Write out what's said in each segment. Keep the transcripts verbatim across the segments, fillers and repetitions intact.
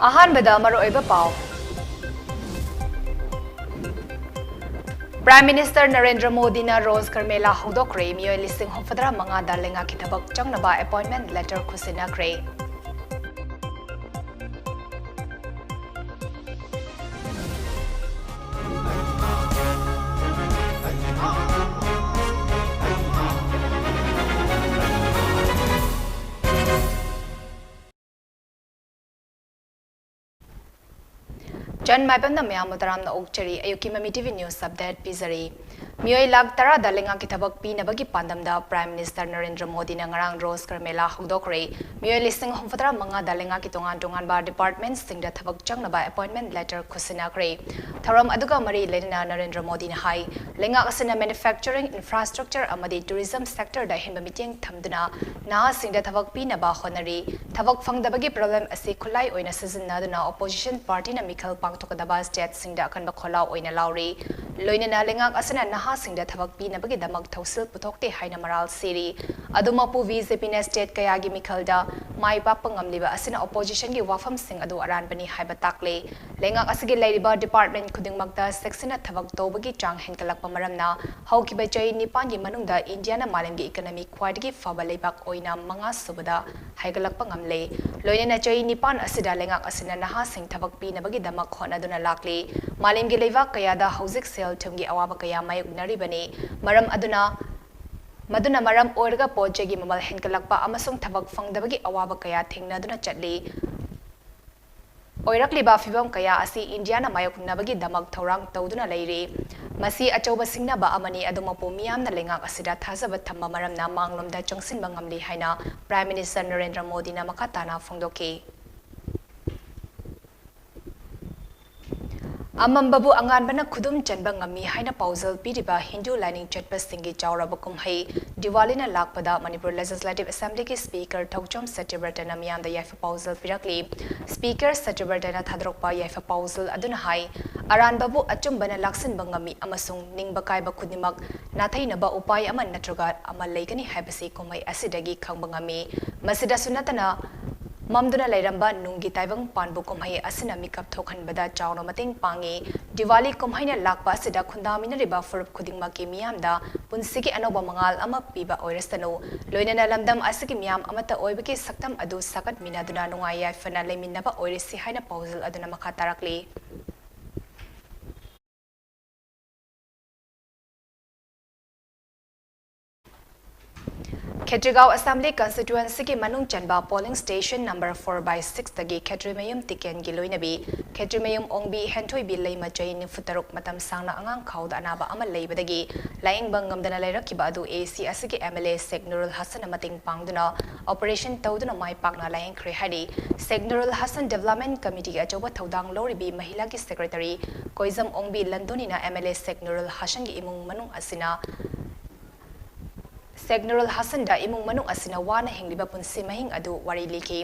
ꯑꯍꯥꯟꯕꯗ ꯃꯔꯨꯑꯣꯏꯕ ꯄꯥꯎ꯫ Prime Minister ꯅꯔꯦꯟꯗ꯭ꯔ ꯃꯣꯗꯤꯅ ꯔꯣꯖꯒꯔ ꯃꯦꯂꯥ ꯍꯧꯗꯣꯛꯈ꯭ꯔꯦ꯫ ꯃꯤꯑꯣꯏ ꯂꯤꯁꯤꯡ ꯍꯨꯝꯐꯨꯇꯔꯥ ꯃꯉꯥꯗ ꯂꯩꯉꯥꯛꯀꯤ ꯊꯕꯛ ꯆꯪꯅꯕ appointment letter ꯈꯨꯠꯁꯤꯟꯅꯈ꯭ꯔꯦ꯫ ꯆꯟ ꯃꯥꯏꯕꯝꯅ ꯃꯌꯥꯝꯕꯨ ꯇꯔꯥꯝꯅ ꯑꯣꯛꯆꯔꯤ꯫ ꯑꯌꯨꯛꯀꯤ ꯃꯃꯤ TV news update ꯄꯤꯖꯔꯤ꯫ ꯃꯤꯑꯣꯏ ꯂꯥꯈ ꯇꯔꯥꯗ ꯂꯩꯉꯥꯛꯀꯤ ꯊꯕꯛ ꯄꯤꯅꯕꯒꯤ ꯄꯥꯟꯗꯝꯗ Prime Minister ꯅꯔꯦꯟꯗ꯭ꯔ ꯃꯣꯗꯤꯅ ꯉꯔꯥꯡ ꯔꯣꯖꯒꯔ ꯃꯦꯂꯥ ꯍꯧꯗꯣꯛꯈ꯭ꯔꯦ꯫ ꯃꯤꯑꯣꯏ ꯂꯤꯁꯤꯡ ꯍꯨꯝꯐꯨꯇꯔꯥ ꯃꯉꯥꯗ ꯂꯩꯉꯥꯛꯀꯤ ꯇꯣꯉꯥꯟ ꯇꯣꯉꯥꯟꯕ departmentꯁꯤꯡꯗ ꯊꯕꯛ ꯆꯪꯅꯕ appointment letter ꯈꯨꯠꯁꯤꯟꯅꯈ꯭ꯔꯦ꯫ ꯊꯧꯔꯝ ꯑꯗꯨꯒ ꯃꯔꯤ ꯂꯩꯅꯅ ꯅꯔꯦꯟꯗ꯭ꯔ ꯃꯣꯗꯤꯅ ꯍꯥꯏ, ꯂꯩꯉꯥꯛ ꯑꯁꯤꯅ manufacturing, infrastructure ꯑꯃꯗꯤ tourism sectorꯗ ꯑꯍꯦꯟꯕ ꯃꯤꯠꯌꯦꯡ ꯊꯝꯗꯨꯅ ꯅꯍꯥꯁꯤꯡꯗ ꯊꯕꯛ ꯄꯤꯅꯕ ꯍꯣꯠꯅꯔꯤ꯫ ꯊꯕꯛ ꯐꯪꯗꯕꯒꯤ problem ꯑꯁꯤ ꯈꯨꯠꯂꯥꯏ ꯑꯣꯏꯅ ꯁꯤꯖꯤꯟꯅꯗꯨꯅ opposition partyꯅ ꯃꯤꯈꯜ ꯄꯥꯡꯊꯣꯛꯀꯗꯕ stateꯁꯤꯡꯗ ꯑꯀꯟꯕ ꯈꯣꯜꯂꯥꯎ ꯑꯣꯏꯅ ꯂꯥꯎꯔꯤ꯫ ꯂꯣꯏꯅꯅ ꯂꯩꯉꯥꯛ ꯑꯁꯤꯅ ꯅꯍꯥꯁꯤꯡꯗ ꯊꯕꯛ ꯄꯤꯅꯕꯒꯤꯗꯃꯛ ꯊꯧꯁꯤꯜ ꯄꯨꯊꯣꯛꯇꯦ ꯍꯥꯏꯅ ꯃꯔꯥꯜ ꯁꯤꯔꯤ꯫ ꯑꯗꯨꯃꯛꯄꯨ, BJPꯅ state ꯀꯌꯥꯒꯤ ꯃꯤꯈꯜꯗ ꯃꯥꯏ ꯄꯥꯛꯄ ꯉꯝꯂꯤꯕ ꯑꯁꯤꯅ oppositionꯒꯤ ꯋꯥꯐꯝꯁꯤꯡ ꯑꯗꯨ ꯑꯔꯥꯟꯕꯅꯤ ꯍꯥꯏꯕ ꯇꯥꯛꯂꯤ꯫ ꯂꯩꯉꯥꯛ ꯑꯁꯤꯒꯤ ꯂꯩꯔꯤꯕ department ꯈꯨꯗꯤꯡꯃꯛꯇ ꯆꯦꯛꯁꯤꯟꯅ ꯊꯕꯛ ꯇꯧꯕꯒꯤ ꯆꯥꯡ ꯍꯦꯟꯒꯠꯂꯛꯄ ꯃꯔꯝꯅ ꯍꯧꯈꯤꯕ ꯆꯍꯤ ꯅꯤꯄꯥꯟꯒꯤ ꯃꯅꯨꯡꯗ ꯏꯟꯗꯤꯌꯥꯅ ꯃꯥꯂꯦꯝꯒꯤ economy ꯈ꯭ꯋꯥꯏꯗꯒꯤ ꯐꯕ ꯂꯩꯕꯥꯛ ꯑꯣꯏꯅ ꯃꯉꯥꯁꯨꯕꯗ ꯍꯥꯏꯒꯠꯂꯛꯄ ꯉꯝꯂꯦ꯫ ꯂꯣꯏꯅꯅ ꯆꯍꯤ ꯅꯤꯄꯥꯟ ꯑꯁꯤꯗ ꯂꯩꯉꯥꯛ ꯑꯁꯤꯅ ꯅꯍꯥꯁꯤꯡ ꯊꯕꯛ ꯄꯤꯅꯕꯒꯤꯗꯃꯛ ꯍꯣꯠꯅꯗꯨꯅ ꯂꯥꯛꯂꯤ꯫ ꯃꯥꯂꯦꯝꯒꯤ ꯂꯩꯕꯥꯛ ꯀꯌꯥꯗ ꯍꯧꯖꯤꯛ ꯁꯦꯜ ꯊꯨꯝꯒꯤ ꯑꯋꯥꯕ ꯀꯌꯥ ꯃꯥꯌꯣꯛꯅꯔꯤꯕꯅꯤ꯫ ꯃꯔꯝ ꯑꯗꯨꯅ, ꯃꯗꯨꯅ ꯃꯔꯝ ꯑꯣꯏꯔꯒ ꯄꯣꯠ ꯆꯩꯒꯤ ꯃꯃꯜ ꯍꯦꯟꯒꯠꯂꯛꯄ ꯑꯃꯁꯨꯡ ꯊꯕꯛ ꯐꯪꯗꯕꯒꯤ ꯑꯋꯥꯕ ꯀꯌꯥ ꯊꯦꯡꯅꯗꯨꯅ ꯆꯠꯂꯤ꯫ ꯑꯣꯏꯔꯛꯂꯤꯕ ꯐꯤꯚꯝ ꯀꯌꯥ ꯑꯁꯤ ꯏꯟꯗꯤꯌꯥꯅ ꯃꯥꯌꯣꯛꯅꯕꯒꯤꯗꯃꯛ ꯊꯧꯔꯥꯡ ꯇꯧꯗꯨꯅ ꯂꯩꯔꯤ꯫ ꯃꯁꯤ ꯑꯆꯧꯕ ꯁꯤꯡꯅꯕ ꯑꯃꯅꯤ, ꯑꯗꯨꯃꯛꯄꯨ ꯃꯤꯌꯥꯝꯅ ꯂꯩꯉꯥꯛ ꯑꯁꯤꯗ ꯊꯥꯖꯕ ꯊꯝꯕ ꯃꯔꯝꯅ ꯃꯥꯡꯂꯣꯝꯗ ꯆꯪꯁꯤꯟꯕ ꯉꯝꯂꯤ ꯍꯥꯏꯅ Prime Minister ꯅꯔꯦꯟꯗ꯭ꯔ ꯃꯣꯗꯤꯅ ꯃꯈꯥ ꯇꯥꯅ ꯐꯣꯡꯗꯣꯛꯈꯤ꯫ ꯑꯃꯝꯕꯕꯨ ꯑꯉꯥꯟꯕꯅ ꯈꯨꯗꯨꯝ ꯆꯟꯕ ꯉꯝꯃꯤ ꯍꯥꯏꯅ ꯄꯥꯎꯖꯦꯜ ꯄꯤꯔꯤꯕ ꯍꯤꯟꯗꯨ ꯂꯥꯏꯅꯤꯡ ꯆꯠꯄꯁꯤꯡꯒꯤ ꯆꯥꯎꯔꯕ ꯀꯨꯝꯍꯩ ꯗꯤꯋꯥꯂꯤꯅ ꯂꯥꯛꯄꯗ ꯃꯅꯤꯄꯨꯔ Legislative Assemblyꯒꯤ Speaker ꯊꯧꯆꯣꯝ ꯁꯇ꯭ꯌꯕ꯭ꯔꯇꯅ ꯃꯤꯌꯥꯝꯗ ꯌꯥꯏꯐ ꯄꯥꯎꯖꯦꯜ ꯄꯤꯔꯛꯂꯤ꯫ Speaker ꯁꯇ꯭ꯌꯕ꯭ꯔꯇꯅ ꯊꯥꯗꯣꯔꯛꯄ ꯌꯥꯏꯐ ꯄꯥꯎꯖꯦꯜ ꯑꯗꯨꯅ ꯍꯥꯏ, ꯑꯔꯥꯟꯕꯕꯨ ꯑꯆꯨꯝꯕꯅ ꯂꯥꯛꯁꯤꯟꯕ ꯉꯝꯃꯤ ꯑꯃꯁꯨꯡ ꯅꯤꯡꯕ ꯀꯥꯏꯕ ꯈꯨꯗꯤꯡꯃꯛ ꯅꯥꯊꯩꯅꯕ ꯎꯄꯥꯏ ꯑꯃ ꯅꯠꯇ꯭ꯔꯒ ꯑꯃ ꯂꯩꯒꯅꯤ ꯍꯥꯏꯕꯁꯤ ꯀꯨꯝꯍꯩ ꯑꯁꯤꯗꯒꯤ ꯈꯪꯕ ꯉꯝꯃꯤ꯫ ꯃꯁꯤꯗꯁꯨ ꯅꯠꯇꯅ, ꯃꯝꯗꯨꯅ ꯂꯩꯔꯝꯕ ꯅꯨꯡꯒꯤ ꯇꯥꯏꯕꯪ ꯄꯥꯟꯕ ꯀꯨꯝꯍꯩ ꯑꯁꯤꯅ ꯃꯤꯀꯞ ꯊꯣꯛꯍꯟꯕꯗ ꯆꯥꯎꯅ ꯃꯇꯦꯡ ꯄꯥꯡꯏ꯫ ꯗꯤꯋꯥꯂꯤ ꯀꯨꯝꯍꯩꯅ ꯂꯥꯛꯄ ꯑꯁꯤꯗ ꯈꯨꯟꯗꯥꯃꯤꯟꯅꯔꯤꯕ ꯐꯨꯔꯨꯞ ꯈꯨꯗꯤꯡꯃꯛꯀꯤ ꯃꯤꯌꯥꯝꯗ ꯄꯨꯟꯁꯤꯒꯤ ꯑꯅꯧꯕ ꯃꯉꯥꯜ ꯑꯃ ꯄꯤꯕ ꯑꯣꯏꯔꯁꯅꯨ꯫ ꯂꯣꯏꯅꯅ ꯂꯝꯗꯝ ꯑꯁꯤꯒꯤ ꯃꯤꯌꯥꯝ ꯑꯃꯠꯇ ꯑꯣꯏꯕꯒꯤ ꯁꯛꯇꯝ ꯑꯗꯨ ꯁꯥꯒꯠꯃꯤꯟꯅꯗꯨꯅ ꯅꯨꯡꯉꯥꯏ ꯌꯥꯏꯐꯅ ꯂꯩꯃꯤꯟꯅꯕ ꯑꯣꯏꯔꯁꯤ ꯍꯥꯏꯅ ꯄꯥꯎꯖꯦꯜ ꯑꯗꯨꯅ ꯃꯈꯥ ꯇꯥꯔꯛꯂꯤ꯫ ꯈꯦꯇ꯭ꯔꯤꯒꯥꯎ Assembly Constituencyꯒꯤ ꯃꯅꯨꯡ ꯆꯟꯕ polling station number four by sixꯇꯒꯤ ꯈꯦꯇ꯭ꯔꯤꯃꯌꯨꯝ ꯇꯤꯀꯦꯟꯒꯤ ꯂꯣꯏꯅꯕꯤ ꯈꯦꯇ꯭ꯔꯤꯃꯌꯨꯝ ꯑꯣꯡꯕꯤ ꯍꯦꯟꯊꯣꯏꯕꯤ ꯂꯩꯃꯆꯩ ꯅꯤꯐꯨ ꯇꯔꯨꯛ ꯃꯇꯝ ꯁꯥꯡꯅ ꯑꯉꯥꯡ ꯈꯥꯎꯗ ꯑꯅꯥꯕ ꯑꯃ ꯂꯩꯕꯗꯒꯤ ꯂꯥꯌꯦꯡꯕ ꯉꯝꯗꯅ ꯂꯩꯔꯛꯈꯤꯕ ꯑꯗꯨ AAC ꯑꯁꯤꯒꯤ MLA ꯁꯦꯛ ꯅꯨꯔꯨꯜ ꯍꯁꯟꯅ ꯃꯇꯦꯡ ꯄꯥꯡꯗꯨꯅ operation ꯇꯧꯗꯨꯅ ꯃꯥꯏ ꯄꯥꯛꯅ ꯂꯥꯌꯦꯡꯈ꯭ꯔꯦ ꯍꯥꯏꯔꯤ꯫ ꯁꯦꯛ ꯅꯨꯔꯨꯜ ꯍꯁꯟ Development Committeeꯒꯤ ꯑꯆꯧꯕ ꯊꯧꯗꯥꯡ ꯂꯧꯔꯤꯕꯤ ꯃꯍꯤꯂꯥꯒꯤ secretary ꯀꯣꯏꯖꯝ ꯑꯣꯡꯕꯤ ꯂꯟꯗꯣꯅꯤꯅ MLA ꯁꯦꯛ ꯅꯨꯔꯨꯜ ꯍꯁꯟꯒꯤ ꯏꯃꯨꯡ ꯃꯅꯨꯡ ꯑꯁꯤꯅ ꯁꯦꯛ ꯅꯨꯔꯨꯜ ꯍꯁꯟꯗ ꯏꯃꯨꯡ ꯃꯅꯨꯡ ꯑꯁꯤꯅ ꯋꯥꯅ ꯍꯤꯡꯂꯤꯕ ꯄꯨꯟꯁꯤ ꯃꯍꯤꯡ ꯑꯗꯨ ꯋꯥꯔꯤ ꯂꯤꯈꯤ꯫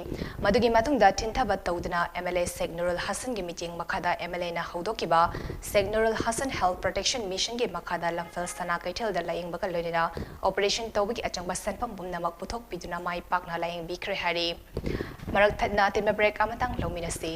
ꯃꯗꯨꯒꯤ ꯃꯇꯨꯡꯗ ꯊꯤꯟꯊꯕ ꯇꯧꯗꯨꯅ MLA ꯁꯦꯛ ꯅꯨꯔꯨꯜ ꯍꯁꯟꯒꯤ ꯃꯤꯠꯌꯦꯡ ꯃꯈꯥꯗ MLAꯅ ꯍꯧꯗꯣꯛꯈꯤꯕ ꯁꯦꯛ ꯅꯨꯔꯨꯜ ꯍꯁꯟ Health Protection Missionꯒꯤ ꯃꯈꯥꯗ ꯂꯝꯐꯦꯜ ꯁꯅꯥ ꯀꯩꯊꯦꯜꯗ ꯂꯥꯌꯦꯡꯕꯒ ꯂꯣꯏꯅꯅ operation ꯇꯧꯕꯒꯤ ꯑꯆꯪꯕ ꯁꯦꯟꯐꯝ ꯄꯨꯝꯅꯃꯛ ꯄꯨꯊꯣꯛꯄꯤꯗꯨꯅ ꯃꯥꯏ ꯄꯥꯛꯅ ꯂꯥꯌꯦꯡꯕꯤꯈ꯭ꯔꯦ ꯍꯥꯏꯔꯤ꯫ ꯃꯔꯛ ꯊꯠꯅ ꯑꯇꯦꯟꯕ break ꯑꯃꯇꯪ ꯂꯧꯃꯤꯟꯅꯁꯤ꯫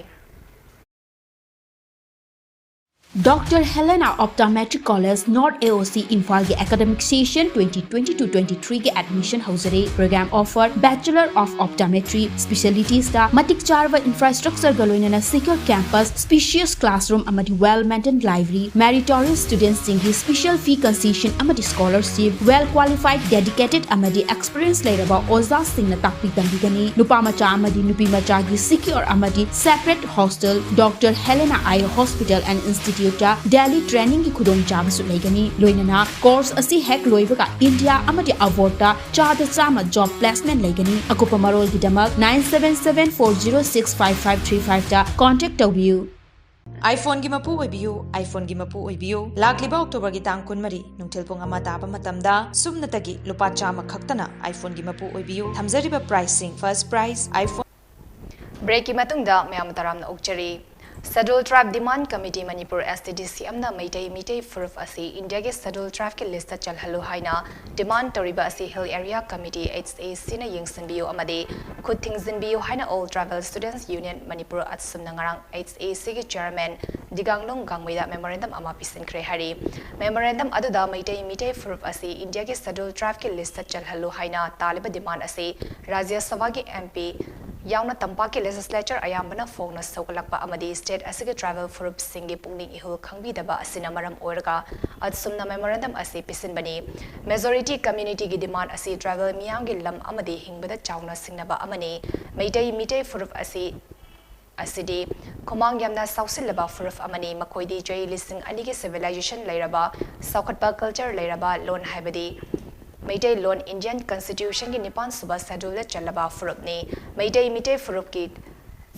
Doctor Helena Optometric College, North AOC, ꯏꯝꯐꯥꯜꯒꯤ academic session twenty twenty-two twenty-threeꯒꯤ admission ꯍꯧꯖꯔꯦ꯫ Program offer: Bachelor of Optometry, specialitiesꯇ ꯃꯇꯤꯛ ꯆꯥꯔꯕ infrastructureꯒ ꯂꯣꯏꯅꯅ secure campus, spacious classroom ꯑꯃꯗꯤ well-maintained library, meritorious studentꯁꯤꯡꯒꯤ special fee concession ꯑꯃꯗꯤ scholarship, well-qualified, dedicated ꯑꯃꯗꯤ experience ꯂꯩꯔꯕ ꯑꯣꯖꯥꯁꯤꯡꯅ ꯇꯥꯛꯄꯤ ꯇꯝꯕꯤꯒꯅꯤ꯫ ꯅꯨꯄꯥ ꯃꯆꯥ ꯑꯃꯗꯤ ꯅꯨꯄꯤ ꯃꯆꯥꯒꯤ secure ꯑꯃꯗꯤ separate hostel, Doctor Helena Eye Hospital and Instituteꯇ daily trainingꯒꯤ ꯈꯨꯗꯣꯡꯆꯥꯕꯁꯨ ꯂꯩꯒꯅꯤ꯫ ꯂꯣꯏꯅꯅ course ꯑꯁꯤ ꯍꯦꯛ ꯂꯣꯏꯕꯒ India ꯑꯃꯗꯤ abroadꯇ ꯆꯥꯗ ꯆꯥꯝꯃ job placement ꯂꯩꯒꯅꯤ꯫ ꯑꯀꯨꯞꯄ ꯃꯔꯣꯜꯒꯤꯗꯃꯛ nine seven seven four zero six five five three fiveꯇ contact ꯇꯧꯕꯤꯌꯨ꯫ iPhoneꯒꯤ ꯃꯄꯨ ꯑꯣꯏꯕꯤꯌꯨ, iPhoneꯒꯤ ꯃꯄꯨ ꯑꯣꯏꯕꯤꯌꯨ꯫ ꯂꯥꯛꯂꯤꯕ Octoberꯒꯤ ꯇꯥꯡ ꯀꯨꯟꯃꯔꯤ, ꯅꯨꯡꯊꯤꯜ ꯄꯨꯡ ꯑꯃ ꯇꯥꯕ ꯃꯇꯝꯗ ꯁꯨꯞꯅꯇꯒꯤ ꯂꯨꯄꯥ ꯆꯥꯝꯃ ꯈꯛꯇꯅ iPhoneꯒꯤ ꯃꯄꯨ ꯑꯣꯏꯕꯤꯌꯨ꯫ ꯊꯝꯖꯔꯤꯕ priceꯁꯤꯡ: first prize iPhone꯫ Breakꯀꯤ ꯃꯇꯨꯡꯗ ꯃꯌꯥꯝ ꯇꯔꯥꯝꯅ ꯑꯣꯛꯆꯔꯤ꯫ Scheduled Tribe Demand Committee Manipur, S T D C M ꯅ ꯃꯩꯇꯩ ꯃꯤꯇꯩ ꯐꯨꯔꯨꯞ ꯑꯁꯤ ꯏꯟꯗꯤꯌꯥꯒꯤ Scheduled Tribe ꯀꯤ list ꯇ ꯆꯜꯍꯜꯂꯨ ꯍꯥꯏꯅ demand ꯇꯧꯔꯤꯕ ꯑꯁꯤ Hill Area Committee, H A C ꯅ ꯌꯦꯡꯁꯤꯟꯕꯤꯌꯨ ꯑꯃꯗꯤ ꯈꯨꯠ ꯊꯤꯡꯖꯤꯟꯕꯤꯌꯨ ꯍꯥꯏꯅ All Tribal Students Union Manipur, ꯑꯠꯁꯨꯝꯅ ꯉꯔꯥꯡ H A C ꯒꯤ chairman ꯗꯤꯒꯥꯡꯂꯨꯡ ꯒꯥꯡꯃꯩꯗ memorandum ꯑꯃ ꯄꯤꯁꯤꯟꯈ꯭ꯔꯦ ꯍꯥꯏꯔꯤ꯫ Memorandum ꯑꯗꯨꯗ ꯃꯩꯇꯩ ꯃꯤꯇꯩ ꯐꯨꯔꯨꯞ ꯑꯁꯤ ꯏꯟꯗꯤꯌꯥꯒꯤ Scheduled Tribe ꯀꯤ list ꯇ ꯆꯜꯍꯜꯂꯨ ꯍꯥꯏꯅ ꯇꯥꯜꯂꯤꯕ demand ꯑꯁꯤ ꯔꯥꯖ꯭ꯌ ꯁꯚꯥꯒꯤ M P ꯌꯥꯎꯅ ꯇꯝꯄꯥꯛꯀꯤ legislature ꯑꯌꯥꯝꯕꯅ ꯐꯣꯡꯅ ꯁꯧꯒꯠꯂꯛꯄ ꯑꯃꯗꯤ state ꯑꯁꯤꯒꯤ tribal ꯐꯨꯔꯨꯞꯁꯤꯡꯒꯤ ꯄꯨꯛꯅꯤꯡ ꯏꯍꯨꯜ ꯈꯪꯕꯤꯗꯕ ꯑꯁꯤꯅ ꯃꯔꯝ ꯑꯣꯏꯔꯒ ꯑꯠꯁꯨꯝꯅ memorandum ꯑꯁꯤ ꯄꯤꯁꯤꯟꯕꯅꯤ꯫ Majority community ꯒꯤ demand ꯑꯁꯤ tribal ꯃꯤꯌꯥꯝꯒꯤ ꯂꯝ ꯑꯃꯗꯤ ꯍꯤꯡꯕꯗ ꯆꯥꯎꯅ ꯁꯤꯡꯅꯕ ꯑꯃꯅꯤ꯫ ꯃꯩꯇꯩ ꯃꯤꯇꯩ ꯐꯨꯔꯨꯞ ꯑꯁꯤ ꯑꯁꯤꯗꯤ ꯈꯨꯃꯥꯡ ꯌꯥꯝꯅ ꯁꯥꯎꯁꯤꯜꯂꯕ ꯐꯨꯔꯨꯞ ꯑꯃꯅꯤ꯫ ꯃꯈꯣꯏꯗꯤ ꯆꯍꯤ ꯂꯤꯁꯤꯡ ꯑꯅꯤꯒꯤ civilization ꯂꯩꯔꯕ, ꯆꯥꯎꯈꯠꯄ culture ꯂꯩꯔꯕ, ꯂꯣꯟ ꯍꯥꯏꯕꯗꯤ ꯃꯩꯇꯩꯂꯣꯟ Indian Constitution ꯒꯤ ꯅꯤꯄꯥꯟ ꯁꯨꯕ schedule ꯗ ꯆꯜꯂꯕ ꯐꯨꯔꯨꯞꯅꯤ꯫ ꯃꯩꯇꯩ ꯃꯤꯇꯩ ꯐꯨꯔꯨꯞꯀꯤ,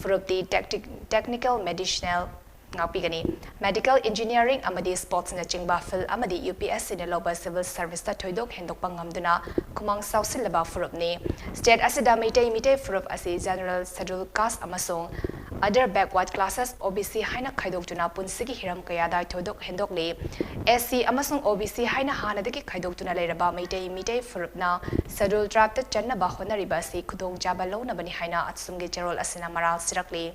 ꯐꯨꯔꯨꯞꯇꯤ tactic-, technical, medicinal, ꯉꯥꯛꯄꯤꯒꯅꯤ꯫ Medical, engineering ꯑꯃꯗꯤ sports ꯅꯆꯤꯡꯕ field ꯑꯃꯗꯤ U P S C ꯅ ꯂꯧꯕ civil service ꯇ ꯊꯣꯏꯗꯣꯛ ꯍꯦꯟꯗꯣꯛꯄ ꯉꯝꯗꯨꯅ ꯈꯨꯃꯥꯡ ꯆꯥꯎꯁꯤꯜꯂꯕ ꯐꯨꯔꯨꯞꯅꯤ꯫ State ꯑꯁꯤꯗ ꯃꯩꯇꯩ ꯃꯤꯇꯩ ꯐꯨꯔꯨꯞ ꯑꯁꯤ General, Scheduled Caste ꯑꯃꯁꯨꯡ Other Backward Classes, O B C ꯍꯥꯏꯅ ꯈꯥꯏꯗꯣꯛꯇꯨꯅ ꯄꯨꯟꯁꯤꯒꯤ ꯍꯤꯔꯝ ꯀꯌꯥꯗ ꯊꯣꯏꯗꯣꯛ ꯍꯦꯟꯗꯣꯛꯂꯤ꯫ S C ꯑꯃꯁꯨꯡ O B C ꯍꯥꯏꯅ ꯍꯥꯟꯅꯗꯒꯤ ꯈꯥꯏꯗꯣꯛꯇꯨꯅ ꯂꯩꯔꯕ ꯃꯩꯇꯩ ꯃꯤꯇꯩ ꯐꯨꯔꯨꯞꯅ Scheduled Tribe ꯇ ꯆꯟꯅꯕ ꯍꯣꯠꯅꯔꯤꯕ ꯑꯁꯤ ꯈꯨꯗꯣꯡꯆꯥꯕ ꯂꯧꯅꯕꯅꯤ ꯍꯥꯏꯅ ꯑꯠꯁꯨꯝꯒꯤ ꯆꯦꯔꯣꯜ ꯑꯁꯤꯅ ꯃꯔꯥꯜ ꯁꯤꯔꯛꯂꯤ꯫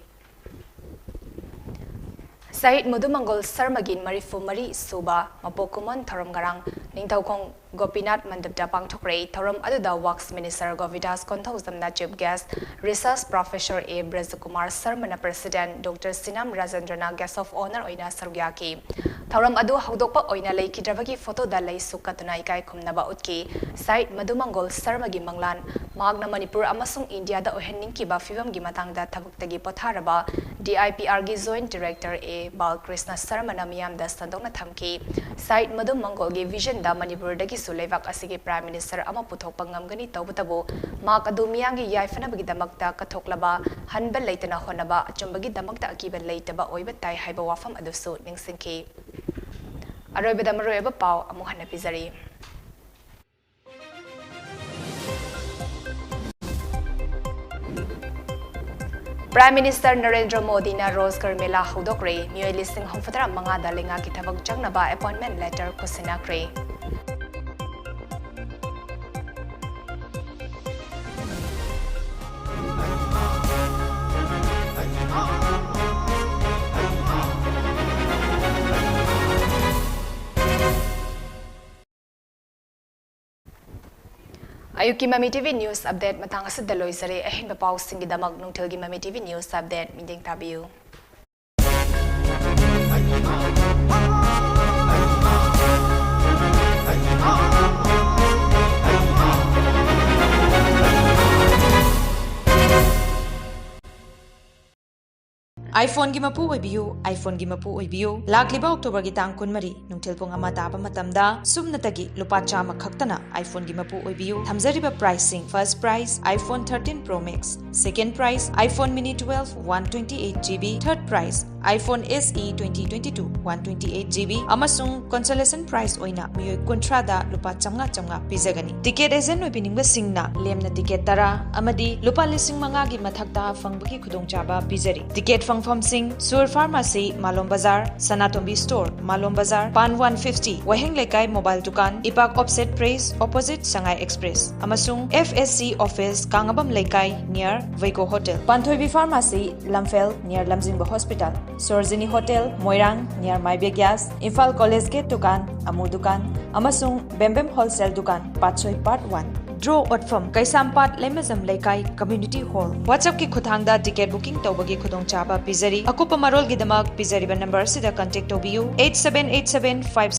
ꯁꯍꯤꯗ ꯃꯙꯨ ꯃꯪꯒꯣꯜ ꯁꯔꯃꯒꯤ ꯃꯔꯤꯐꯨ ꯃꯔꯤ ꯁꯨꯕ ꯃꯄꯣꯛ ꯀꯨꯝꯑꯣꯟ ꯊꯧꯔꯝ ꯉꯔꯥꯡ ꯅꯤꯡꯊꯧꯈꯣꯡ ꯒꯣꯄꯤꯅꯥꯊ ꯃꯟꯗꯞꯇ ꯄꯥꯡꯊꯣꯛꯈ꯭ꯔꯦ꯫ ꯊꯧꯔꯝ ꯑꯗꯨꯗ Works Minister ꯒꯣꯕꯤꯗꯥꯁ ꯀꯣꯟꯊꯧꯖꯝꯅ chief guest, Research Professor A ꯕ꯭ꯔꯖꯀꯨꯃꯥꯔ ꯁꯔꯃꯅ president, Doctor ꯁꯤꯅꯥꯝ ꯔꯥꯖꯦꯟꯗ꯭ꯔꯅ guest of honour ꯑꯣꯏꯅ ꯁꯔꯨꯛ ꯌꯥꯈꯤ꯫ ꯊꯧꯔꯝ ꯑꯗꯨ ꯍꯧꯗꯣꯛꯄ ꯑꯣꯏꯅ ꯂꯩꯈꯤꯗ꯭ꯔꯕꯒꯤ photo ꯗ ꯂꯩꯁꯨ ꯀꯠꯇꯨꯅ ꯏꯀꯥꯏ ꯈꯨꯝꯅꯕ ꯎꯠꯈꯤ꯫ ꯁꯍꯤꯗ ꯃꯙꯨ ꯃꯪꯒꯣꯜ ꯁꯔꯃꯒꯤ ꯃꯪꯂꯥꯟ, ꯃꯍꯥꯛꯅ ꯃꯅꯤꯄꯨꯔ ꯑꯃꯁꯨꯡ ꯏꯟꯗꯤꯌꯥꯗ ꯑꯣꯏꯍꯟꯅꯤꯡꯈꯤꯕ ꯐꯤꯕꯝꯒꯤ ꯃꯇꯥꯡꯗ ꯊꯕꯛꯇꯒꯤ ꯄꯣꯊꯥꯔꯕ D I P R ꯒꯤ Joint Director A ꯕꯥꯜꯀ꯭ꯔꯤꯁꯅ ꯁꯔꯃꯅ ꯃꯤꯌꯥꯝꯗ ꯁꯟꯗꯣꯛꯅ ꯊꯝꯈꯤ꯫ ꯁꯍꯤꯗ ꯃꯙꯨ ꯃꯪꯒꯣꯜꯒꯤ vision ꯗ ꯃꯅꯤꯄꯨꯔꯗꯒꯤꯁꯨ ꯂꯩꯕꯥꯛ ꯑꯁꯤꯒꯤ Prime Minister ꯑꯃ ꯄꯨꯊꯣꯛꯄ ꯉꯝꯒꯅꯤ, ꯇꯧꯕꯇꯕꯨ ꯃꯍꯥꯛ ꯑꯗꯨ ꯃꯤꯌꯥꯝꯒꯤ ꯌꯥꯏꯐꯅꯕꯒꯤꯗꯃꯛꯇ ꯀꯠꯊꯣꯛꯂꯕ, ꯍꯟꯕ ꯂꯩꯇꯅ ꯍꯣꯠꯅꯕ, ꯑꯆꯨꯝꯕꯒꯤꯗꯃꯛꯇ ꯑꯀꯤꯕ ꯂꯩꯇꯕ ꯑꯣꯏꯕ ꯇꯥꯏ ꯍꯥꯏꯕ ꯋꯥꯐꯝ ꯑꯗꯨꯁꯨ ꯅꯤꯡꯁꯤꯡꯈꯤ꯫ ꯑꯔꯣꯏꯕꯗ ꯃꯔꯨꯑꯣꯏꯕ ꯄꯥꯎ ꯑꯃꯨꯛ ꯍꯟꯅ ꯄꯤꯖꯔꯤ꯫ Prime Minister ꯅꯔꯦꯟꯗ꯭ꯔ ꯃꯣꯗꯤꯅ ꯔꯣꯖꯒꯔ ꯃꯦꯂꯥ ꯍꯧꯗꯣꯛꯈ꯭ꯔꯦ꯫ ꯃꯤꯑꯣꯏ ꯂꯤꯁꯤꯡ ꯍꯨꯝꯐꯨꯇꯔꯥ ꯃꯉꯥꯗ ꯂꯩꯉꯥꯛꯀꯤ ꯊꯕꯛ ꯆꯪꯅꯕ appointment letter ꯈꯨꯠꯁꯤꯟꯅꯈ꯭ꯔꯦ꯫ ꯑꯌꯨꯛꯀꯤ ꯃꯃꯤ ꯇꯤꯚꯤ news update ꯃꯇꯥꯡ ꯑꯁꯤꯗ ꯂꯣꯏꯖꯔꯦ꯫ ꯑꯍꯦꯟꯕ ꯄꯥꯎꯁꯤꯡꯒꯤꯗꯃꯛ ꯅꯨꯡꯊꯤꯜꯒꯤ ꯃꯃꯤ ꯇꯤꯚꯤ news update ꯃꯤꯠꯌꯦꯡ ꯇꯥꯕꯤꯌꯨ꯫ iPhoneꯒꯤ ꯃꯄꯨ ꯑꯣꯏꯕꯤꯌꯨ, iPhoneꯒꯤ ꯃꯄꯨ ꯑꯣꯏꯕꯤꯌꯨ꯫ ꯂꯥꯛꯂꯤꯕ Octoberꯒꯤ ꯇꯥꯡ ꯀꯨꯟꯃꯔꯤ, ꯅꯨꯡꯊꯤꯜ ꯄꯨꯡ ꯑꯃ ꯇꯥꯕ ꯃꯇꯝꯗ ꯁꯨꯞꯅꯇꯒꯤ ꯂꯨꯄꯥ ꯆꯥꯝꯃ ꯈꯛꯇꯅ iPhoneꯒꯤ ꯃꯄꯨ ꯑꯣꯏꯕꯤꯌꯨ꯫ ꯊꯝꯖꯔꯤꯕ priceꯁꯤꯡ: first prize iPhone thirteen Pro Max, second prize iPhone Mini twelve one twenty eight GB, third prize iPhone SE twenty twenty-two one twenty eight GB, ꯑꯃꯁꯨꯡ consolation prize ꯑꯣꯏꯅ ꯃꯤꯑꯣꯏ ꯀꯨꯟꯊ꯭ꯔꯥꯗ ꯂꯨꯄꯥ ꯆꯥꯝꯃꯉꯥ ꯆꯥꯝꯃꯉꯥ ꯄꯤꯖꯒꯅꯤ꯫ Ticket agent ꯑꯣꯏꯕꯤꯅꯤꯡꯕꯁꯤꯡꯅ ꯂꯦꯝꯅ ticket ꯇꯔꯥ ꯑꯃꯗꯤ ꯂꯨꯄꯥ ꯂꯤꯁꯤꯡ ꯃꯉꯥꯒꯤ ꯃꯊꯛꯇ ꯐꯪꯕꯒꯤ ꯈꯨꯗꯣꯡꯆꯥꯕ ꯄꯤꯖꯔꯤ꯫ Ticket ꯐꯪꯐꯝꯁꯤꯡ: ꯁꯨꯔ Pharmacy, ꯃꯥꯂꯣꯝ ꯕꯖꯥꯔ, ꯁꯅꯥꯇꯣꯝꯕꯤ Store, ꯃꯥꯂꯣꯝ ꯕꯖꯥꯔ, ꯄꯥꯟ one fifty, ꯋꯥꯍꯦꯡ ꯂꯩꯀꯥꯏ mobile ꯗꯨꯀꯥꯟ, ꯏꯄꯥꯛ offset press opposite ꯁꯉꯥꯏ Express, ꯑꯃꯁꯨꯡ FSC office, ꯀꯥꯡꯉꯕꯝ ꯂꯩꯀꯥꯏ near ꯋꯩꯒꯣ Hotel꯫ ꯄꯥꯟꯊꯣꯏꯕꯤ Pharmacy, ꯂꯝꯐꯦꯜ near ꯂꯝꯖꯤꯡꯕ Hospital, ꯁꯣꯔꯖꯤꯅꯤ Hotel, ꯃꯣꯏꯔꯥꯡ near ꯃꯥꯏꯕꯦ Gas, Imphal College Gate ꯗꯨꯀꯥꯟ, ꯑꯃꯨ ꯗꯨꯀꯥꯟ, ꯑꯃꯁꯨꯡ ꯕꯦꯝꯕꯦꯝ Wholesale ꯗꯨꯀꯥꯟ, ꯄꯥꯠꯁꯣꯏ Part one꯫ Draw ꯑꯣꯠꯐꯝ: ꯀꯩꯁꯥꯝꯄꯥꯠ ꯂꯩꯃꯖꯝ ꯂꯩꯀꯥꯏ Community Hall꯫ WhatsAppꯀꯤ ꯈꯨꯠꯊꯥꯡꯗ ticket booking ꯇꯧꯕꯒꯤ ꯈꯨꯗꯣꯡꯆꯥꯕ ꯄꯤꯖꯔꯤ꯫ ꯑꯀꯨꯞꯄ ꯃꯔꯣꯜꯒꯤꯗꯃꯛ ꯄꯤꯖꯔꯤꯕ number ꯑꯁꯤꯗ contact ꯇꯧꯕꯤꯌꯨ: eight seven eight seven five